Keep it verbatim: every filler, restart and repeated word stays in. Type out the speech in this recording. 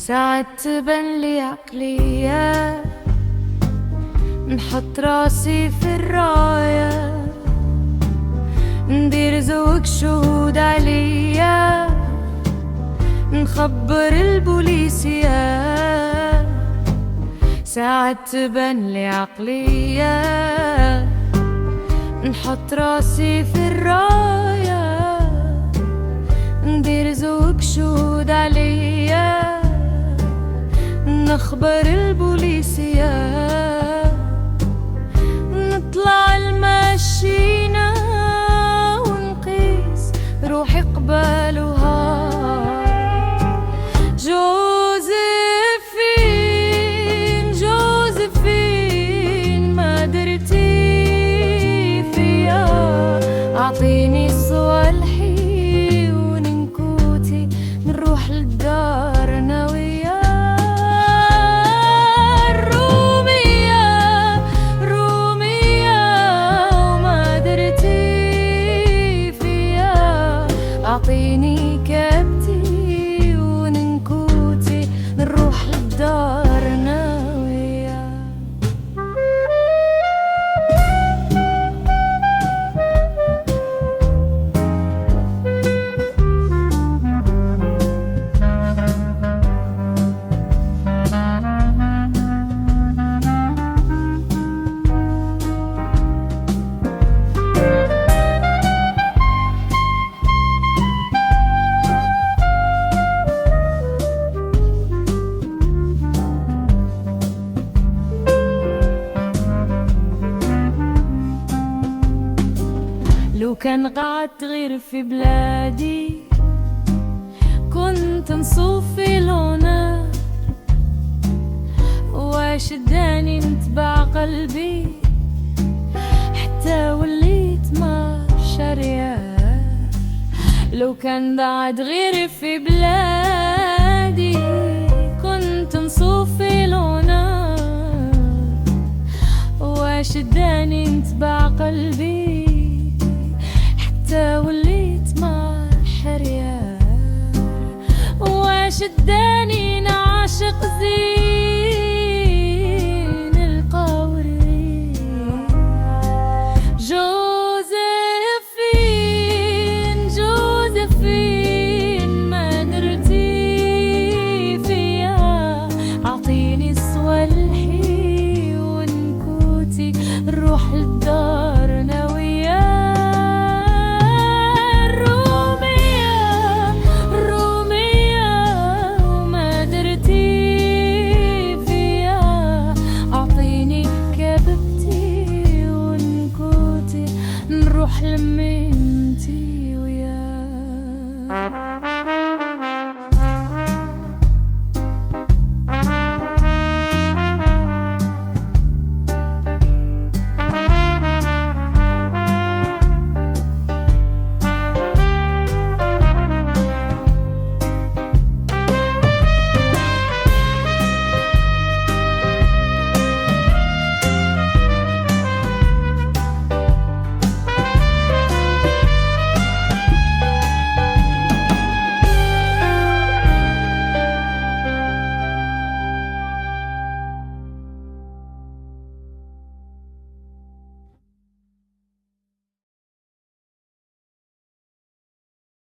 ساعات تبان لي عقلية، نحط راسي في الراية، ندير زوج شهود عليا، نخبر البوليسية. ساعات تبان لي عقلية، نحط راسي في الراية، ندير زوج شهود عليا، نخبر البوليسية، نطلع المشينة ونقيس روحي قبالها. جوزيفين، جوزيفين، ما درتي فيا؟ أعطيني صوالحي وننكوتي، نروح للدار أنا ويا. رومية، رومية، وما درتي فيا؟ أعطيني كبتي وننكوتي، نروح للدار أنا ويا. لو كان قعدت غير في بلادي، كنت نصوفي لونر. واش داني نتبع قلبي حتى وليت مارشاريال؟ لو كان بعد غير في بلادي، كنت نصوفي لونر. واش داني نتبع قلبي حتى وليت مارشاريال؟ واش داني نعشق زين؟